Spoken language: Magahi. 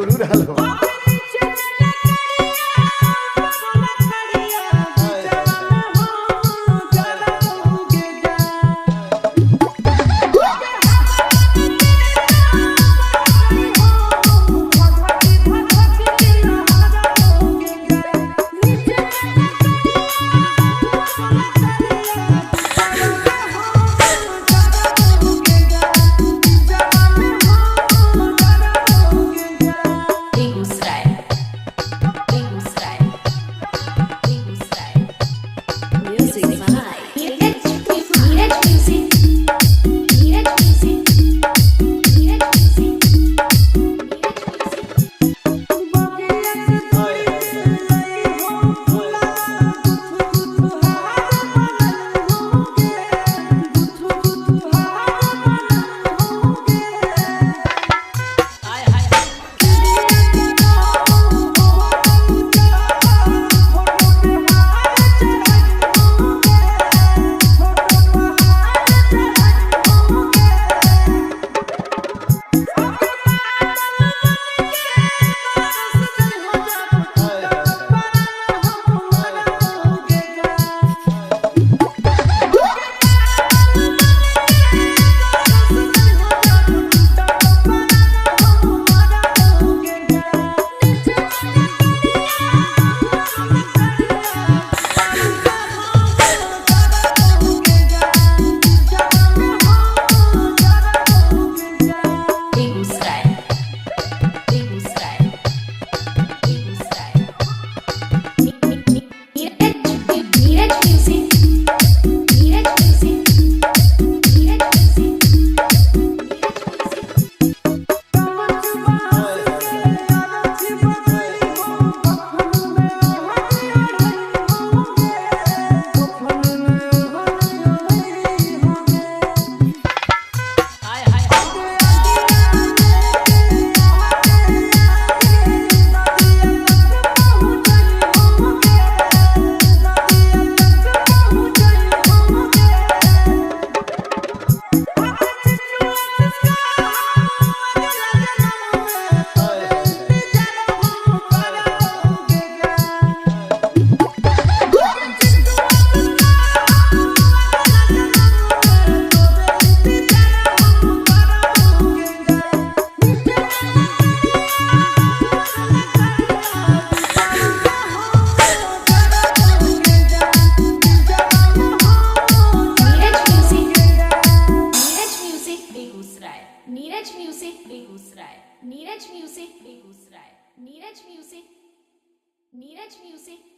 गुरु रहल हो। Begusarai, Begusarai, Begusarai. Music by Neeraj, Neeraj Music, Neeraj Music, Neeraj Music, Neeraj Music. हाय हाय Begusarai, Begusarai, Begusarai. Neeraj, Neeraj Music, Neeraj Music, Neeraj Music, Neeraj Music. हाय हाय Neeraj Music, Neeraj Music, Begusarai, Neeraj Music, Begusarai, Neeraj Music, Begusarai, Neeraj Music, Neeraj Music.